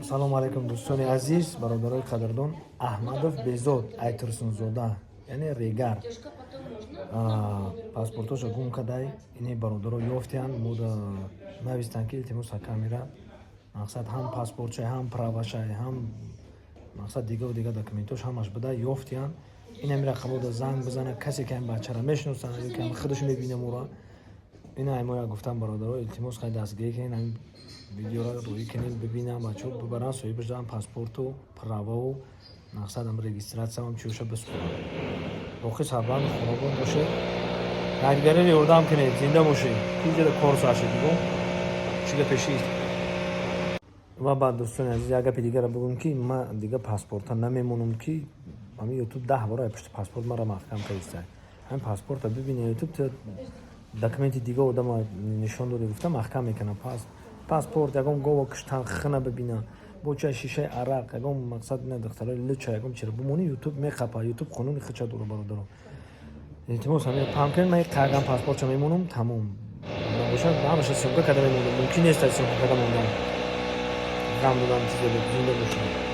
Салому алайкум, дӯстони азиз, бародарои қадрдон. Аҳмадов Безод Айтурсунзода, яъне Регар, паспортошо гум кадай. Ини бародаро ёфтиянд, мода навистанд, ки илтимос, камера мақсад ҳам паспортшай, ҳам правашай, ҳам мақсад дигаву дига документош ҳамаш буда, ёфтиянд. Ин ҳами рақамода занг бизана, касе ки ҳами бачара мешиносанд ё ки ҳами худаш мебинам ура. Ина аймоя гуфтам, бародаро, илтимос, хай дастгирӣ кунед, ҳами видеоро рӯӣ кунед, бибинам, бачаҳо бибаранд, соҳибаш даам паспорту прававу мақсад ам регистрациям чиёша биспоранд. Боқӣ сарбанду хонобон бошед, якдигареро ёрдам кунед, зинда бошед. Иҷода кор сар шуд, дигом чӣ гапе шид. Ва баъд, дӯстони азиз, як гапи дигара бигӯм, ки ма дига паспорта намемонам, ки ҳами Ютуб 10 бора пушти паспорт мара маҳкам кардиста. Ҳамин паспорта бибине Ютуб, документи дига одама нишон доди гуфта, маҳкам мекунам. Паспорт, ягон гова куштан хина бибина, бо чай, шишаи арақ, ягон мақсад ина духтарои луча, ягон чира бумонӣ, Ютуб меқапа. Ютуб қонуни худша дора, бародаро. Илтимос, ҳамин паҳм кунед. Ман қагам паспортша мемонам, тамом. Набошад, ҳамаша съёмка карда мемонам. Мумкин нест съёмка карда мондан, ғам додам чизе. Зинда бошад.